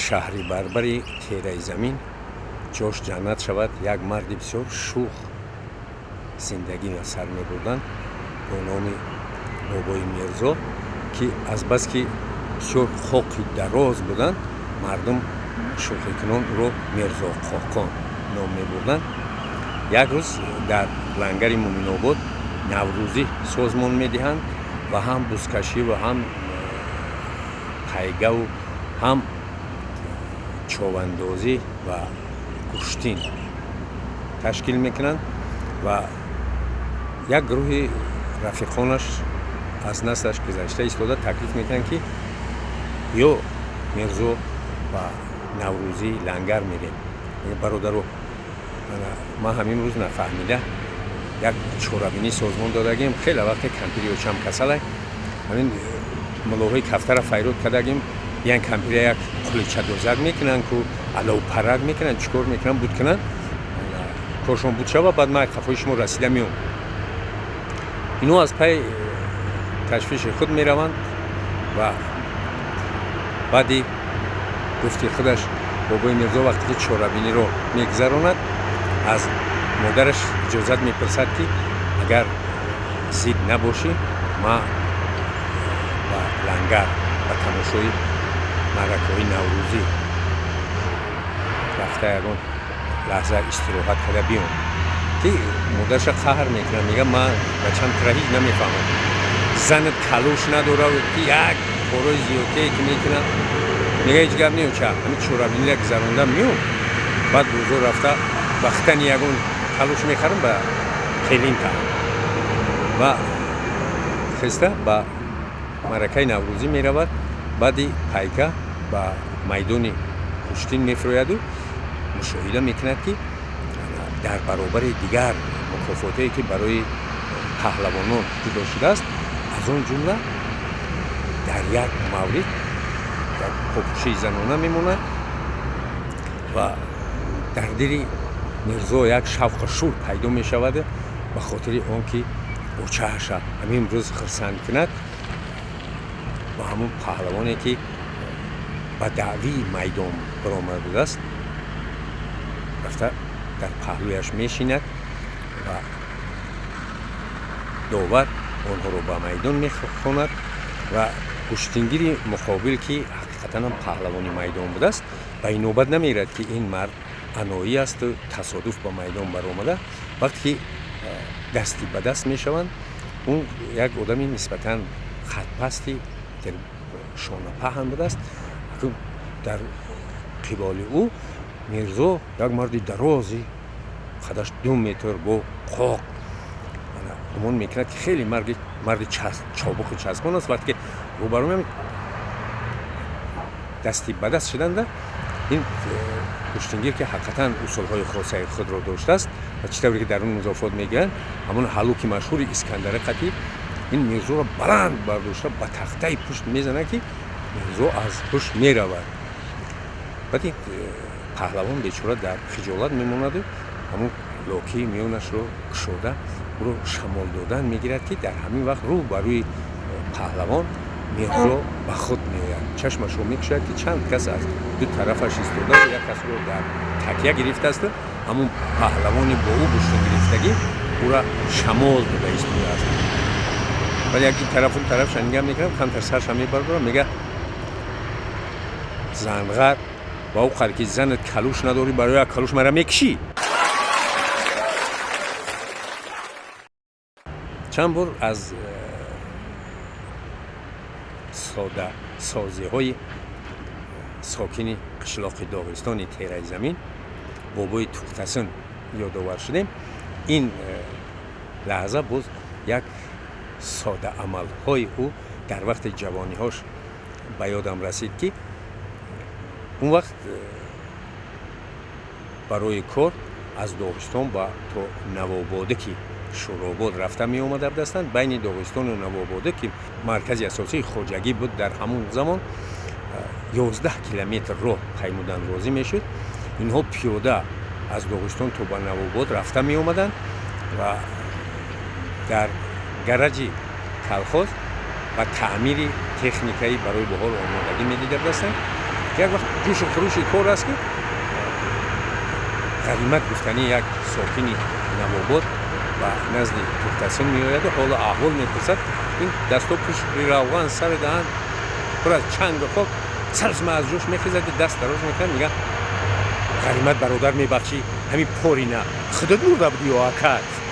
Шаҳри Барбари Тераи Замин, ҷош ҷаннат шавад, як марди бисёр шух зиндагӣ ба сар мебурданд бо номи Бобои Мирзо, ки азбаски бисёр хоқи дароз буданд, мардум шӯхикунон ӯро Мирзо Қоқон ном мебурданд. Як рӯз дар лангари Муминобод наврӯзӣ созмон медиҳанд ва ҳам бузкашӣ ва ҳам пайгаву ҳам човандозӣ ва гӯштин ташкил мекунанд ва як гурӯҳи рафиқонаш аз наслаш гузашта истода таклиф мекунанд, ки ё Мирзо, ба наврӯзӣ лангар мерем. Бародаро, ман ҳамин рӯз нафаҳмида як чорабинӣ созмон додагим. Хеле вақте кампири очам касалай, ҳамин мулоҳои кафтара файрод кардагим, ян кампира як қуличадозак мекунанд, ку аловпарак мекунанд, чӣ кор мекунанд, буд кунанд, коршон буд шава, баъд ман қафои шумо расида меом. Ино аз пай ташвиши худ мераванд ва баъди гуфти худаш Бобои Мирзо вақте ки чорабиниро мегузаронад, аз модараш иҷозат мепурсад, ки агар зид набошӣ, ман ба лангар ба тамошои маъракаҳои наврӯзӣ рафта, ягон лаҳза истироҳат карда биём. Ки модараша қаҳр мекунад, мега: «Ман бачам тура ҳеҷ намефаҳмам, занат калуш надора, ки як корои зиёдтие ки мекунад». Мега: «Ҳеҷ гап неоча, ҳамин чорабинира гузаронда меом, баъд бозор рафта вақтани ягон калуш мехарам, ба келин таҳам». Ва хеста ба маъракаи наврӯзӣ меравад. Баъди пайка ба майдони гӯштин мефурояду мушоҳида мекунад, ки дар баробари дигар мукофотое, ки барои паҳлавонон ҷудо шудааст, аз он ҷумла дар як маврид як попӯшии занона мемонад. Ва дар дили Мирзо як шавқу шӯр пайдо мешавад. Ба хотири он ки очааша ҳамин рӯз хурсанд кунад, ба ҳамон паҳлавоне, ки ба даъвии майдон баромада будааст, рафта дар паҳлӯяш мешинад ва довар онҳоро ба майдон мехонад. Ва гӯштингири муқобил, ки ҳақиқатан ҳам паҳлавони майдон будааст, ба инобат намегирад, ки ин мард аноӣ асту тасодуф ба майдон баромада. Вақте ки дасти ба даст мешаванд, ӯ як одами нисбатан қадпасти шонапаҳн будааст. Дар қиболи ӯ Мирзо як марди дарози қадаш 2 метр бо қоқ гумон мекунад, ки хеле марди чобуқу часпон аст. Вақте ки рӯбарӯ дасти ба даст шуданда, ин гӯштингир, ки ҳақиқатан усулҳои хосаи худро доштааст ва чӣ тавре ки дар он музофот мегӯянд, ҳамон ҳалуки машҳури Искандари қатӣ, ин Мирзоро баланд бардошта ба тахтаи пушт мезанад, ки Мирзо аз ҳуш меравад. Баъд ин паҳлавон бечора дар хиҷолат мемонаду ҳамон локии миёнашро кушода ӯро шамол додан мегирад, ки дар ҳамин вақт рӯ ба рӯи паҳлавон Мирзо ба худ меояд, чашмашро мекушояд, ки чанд кас аз ду тарафаш истода, як касро дар такя гирифтааст, ҳамон паҳлавони бо ӯ гӯштин гирифтагӣ ӯра шамол дода истодааст. Вале як ин тараф, он тарафша нигаҳ мекунам, камтар сарша мебардорам, мега: «Занғар, ба ӯ қадр ки занат калуш надорӣ, барои як калуш мара мекушӣ?» Чанд бор аз содасозиҳои сокини қишлоқи Доғистони Тераи Замин Бобои Тухтасын ёдовар шудем. Ин лаҳза боз як содаамалҳои ӯ дар вақти ҷавониҳош ба ёдам расид, ки он вақт барои кор аз Доғистон ба то Навобода, ки Шӯробод, рафта меомада будастанд. Байни Доғистону Навобода, ки маркази асосии хоҷагӣ буд дар ҳамон замон, 11 километр роҳ паймудан розӣ мешуд. Инҳо пиёда аз Доғистон то ба Навобод рафта меомаданд ва дар гараҷи колхоз ба таъмири техникаи барои баҳор омодагӣ медида будастанд. Як вақт ҷӯшу хурӯши кор аст, ки ғанимат гуфтанӣ, як сокини Навобод ба назди Тухтасин меояду ҳолу аҳвол мепурсад. Ин дасто пушти равған, сари даҳан пур аз чангу хок, сарсма аз ҷӯш мехезаду даст дароз мекунад, мега: «Ғанимат бародар, мебахшӣ, ҳамин порина худат мурда буди ё акат?»